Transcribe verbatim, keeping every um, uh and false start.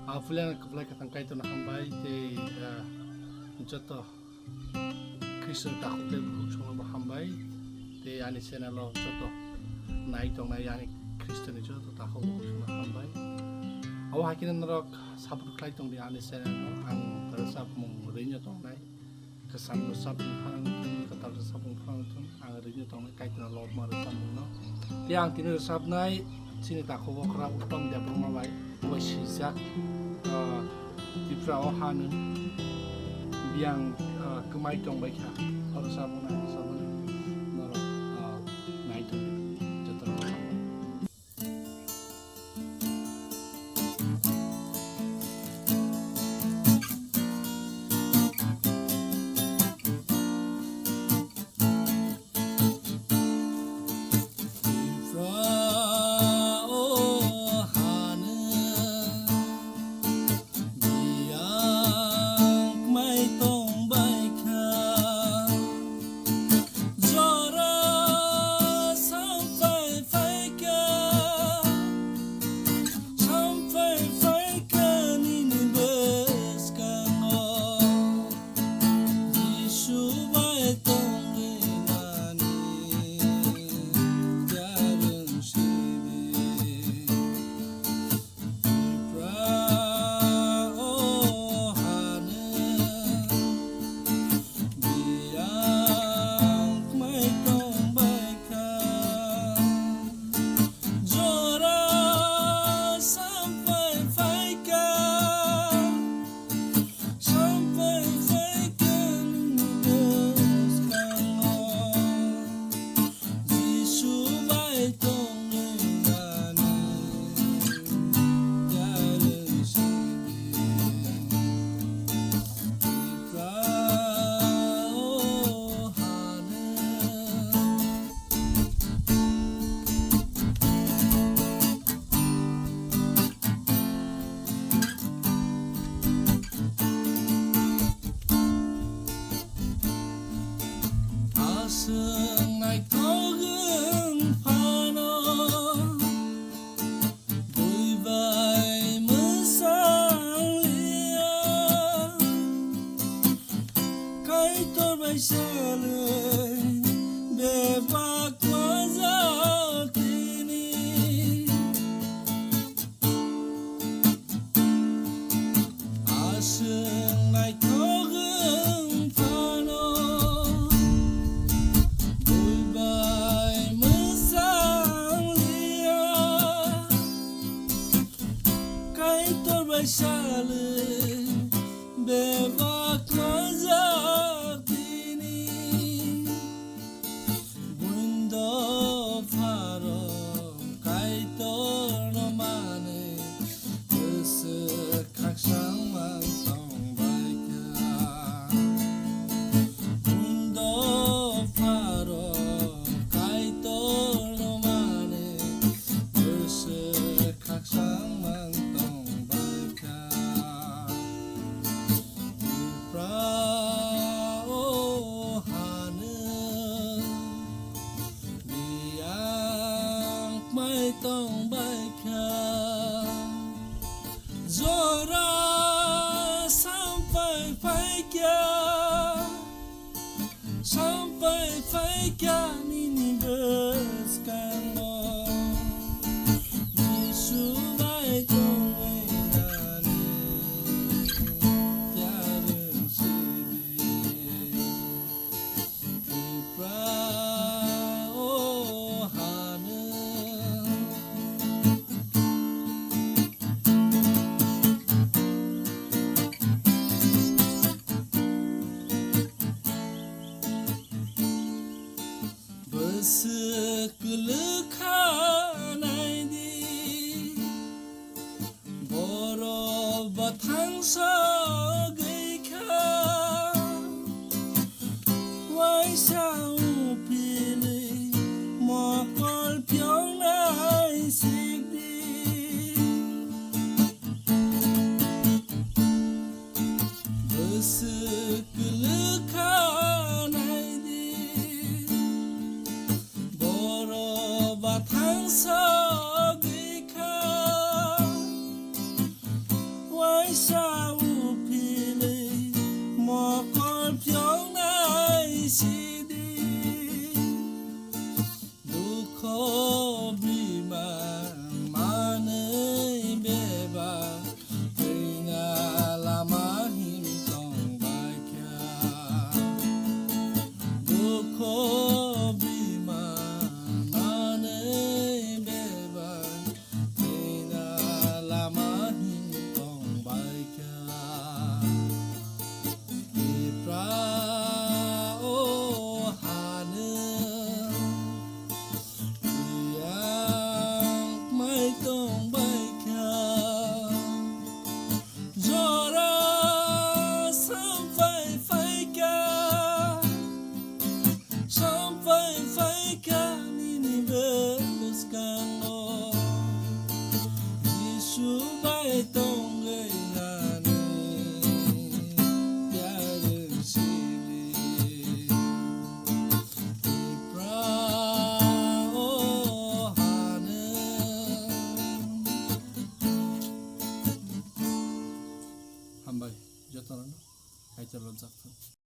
Aphuleng kwplai kwthang Kaitorno hambai tei, ah, joto Khristo takhuk tei bukhuk songno bo hambai tei ani channel o joto nai tongnai ani Khristo ni joto takhuk bukhuk songno hambai. Abo hai khe norok support khlai tongdi ani channel no, ang rwchapmung rwino tongnai. Kwcham rwchapmung phanang thung, kwtal rwchapmung phanang thung, ang rwino tongnai Kaitorno lobma rwchapmungno. Tei ang tini rwchapnai chini takhuk okra Uttam Debbarma bai, bai swijak, ah, Tripura o ha nwng biyang, ah, kwmai tong bai kha. O rwchapmungno ang rwchapmani norok, ah, nai tongdi jotono. Biyang mai tong bai kha, jora sampai phai kha, sampai phai kha nini bwskango. Jisu bai tongwi nani yarwng sidi. Tipra o hano biyang mai tong bai kha. Jora sampai phai kha. Sampai phai kha nini bwskango. Jisu bai tongwi nani yarwng sidi. Tipra o hano. Aswk naithok wng phano, bui bai mwsang liya. Kaitor bai salwi bebak majak tini. Aswk naithok wng phano, bui bai mwsang liya. Kaitor bai salwi bebak majak tini. Buindo pharo Kaitorno manwi, bwswk khakchang man tong bai kha. Buindo pharo Kaitorno manwi, bwswk khakchang man tong bai kha. Tipra o hano biyang mai tong bai kha. Jora sampai phai kha. Sampai phai kha nini bwskango, Jisu bai tongwi nani yarwng sidi. Tipra o hano. Bwswk kwlwkha naidi, borok bwthang sogwi kha. Waisa uphilwi mokol phiyongnai sikdi. Bwswk kwlwkha naidi, borok bwthang sogwi kha. Hambai, jotono no, Kaitor rojak thung.